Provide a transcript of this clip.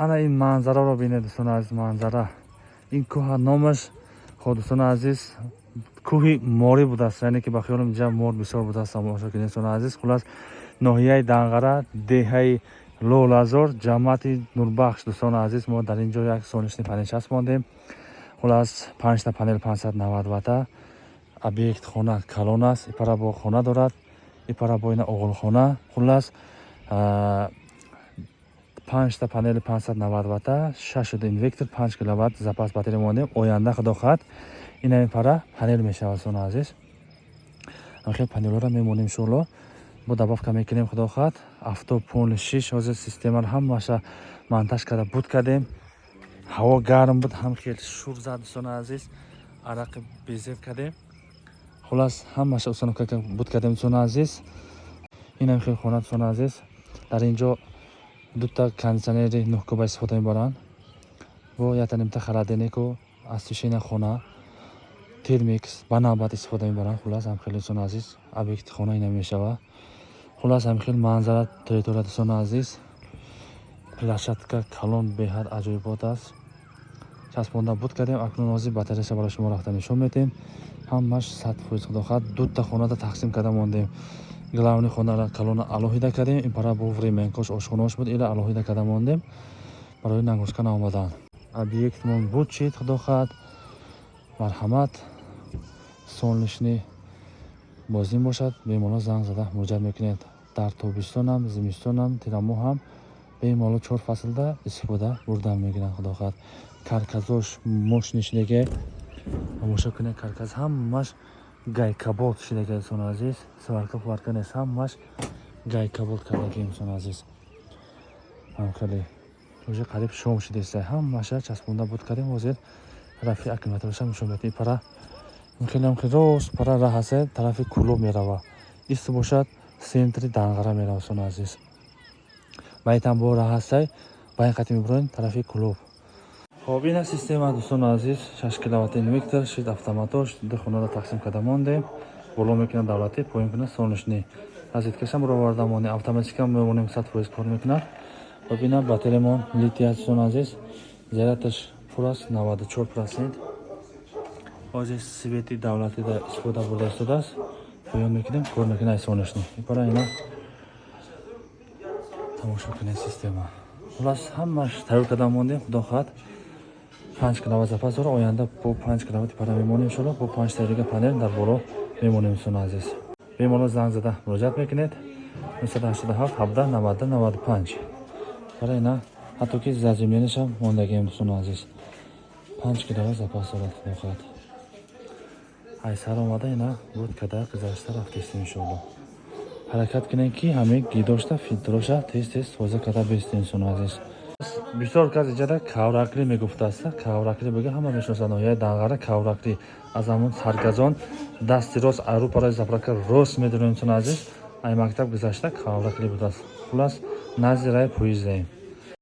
Ана ин манзараро бинед, дӯстони азиз, манзара. Ин кӯҳа номаш, хоб, дӯстони азиз, кӯҳи морӣ будааст, яъне ки ба хиёлам инҷа мор бисёр будааст. Тамошо кунед, дӯстони азиз. Хулас, ноҳияи Данғара, деҳаи Лолазор, ҷамоати Нурбахш. Дӯстони азиз, мо дар ин ҷо як солнечный панел часпондем. Хулас, панҷта панел, 590 вата. Объект хона калон аст, ипара бо хона дорад, ипара бо ина оғилхона. Хулас, панҷта панели 590 вата, шашуда инвертор, 5 киловатт запас батарея мондем. Оянда, худо хоҳад, инами пара панел мешавад. Дӯстони азиз, хел панелҳоро мемонем, иншоалло, бо добавка мекунем, худо хоҳад. Авто полный шиш. Ҳозир системаро ҳамаша монтаж карда буд кардем. Ҳаво гарм буд, ҳам хел шур зад, дӯстони азиз, арақи безеб кардем. Хулас, ҳамаша установка буд кардем, дӯстони азиз. Инам хел хона, дӯстони азиз. Дар ин ҷо дута кондитсионери 9 куба истифода мебаранд, бо якта нимта холодильнику, освещение хона, термикс ба навбат истифода мебаранд. Хулас, ҳамхел, дӯстони азиз, объекти хона ина мешавад. Хулас, ҳамхел манзара, территория, дӯстони азиз. Площадка калон, беҳад аҷоибот аст. Часпонда буд кардем. Акнун ҳозир батареяша барои шумо рафта нишон медиҳем. Ҳамаш 100%, худо хоҳад. Дута хонада тақсим карда мондем. Главный хонара калона алоҳида кардем, ин пара бо временкош, ошхонаош буд, ила алоҳида карда мондем барои нагрузка наомадан. Объектмон буд чид, худо хоҳад. Марҳамат, солнечный бозин бошад, бемалол занг зада муроҷиат мекунед. Дар тобистонам, зимистонам, тирамоҳам бемалол чор фаслда истифода бурдан мегиранд, худо хоҳад. Карказош мощный шидаге, тамошо кунед. Карказ ҳамаш гайкаболт шидаге, дӯстони азиз. Сварка фварка нест, ҳамаш гайкаболт кардагем, дӯстони азиз. Хеле уже қариб шом шудеста, ҳамаша часпонда буд кардем. Ҳозир тарафи аккумуляторша нишон медиҳем. Пара хелеам рост пара раҳ аст, тарафи Кӯлоб мерава, исту бошад, центри Данғара мерава, дӯстони азиз. Ба ин бо раҳ ҳастай, ба ин қати мебуроем тарафи Кӯлоб. Хоб, ина система, дӯстони азиз: 6 киловатт инвертор, шид автоматош. Ду хонада тақсим карда мондем. Боло мекунад давлатӣ, поён кунад солнечный. Розеткашам роварда мондем, автоматика мемонем, 100% кор мекунад. Хоб, ина батареямон литий аст, дӯстони азиз. Зарядаш пур аст, 94%. Ҳозир свети давлатида истифода бурда истодааст. Поён мекунем, кор мекунад солнечный. Ипара ина тамошо кунед система. Хулас, ҳамаш тайёр карда мондем. Худо хоҳад, 5 киловатт запас дора. Оянда бо 5 киловатт пара мемонем, иншоалло, бо панҷта дига панел дар боло мемонем. Дӯстони азиз, бемалол занг зада муроҷиат мекунед: 987 17 90 95. Бара ина ҳатто ки заземлениашам мондагием, дӯстони азиз. 5 киловатт запас дорад, худо хоҳад. Айсар омада, ина буд када гузашта рафтестем, иншоалло. Ҳаракат кунем, ки ҳамин гидошта филтроша тез тез тоза карда бестем, дӯстони азиз. Бисёр кас иҷада Кавракли мегуфтааст. Кавракли бигӯ, ҳама мешиносанд. Ноҳияи Данғара, Кавракли. Аз ҳамон саргазон дасти рост, арӯпараи заправка рост медонем, дӯстони азиз. Ай мактаб гузашта Кавракли будааст. Хулас, назди раи поездаем.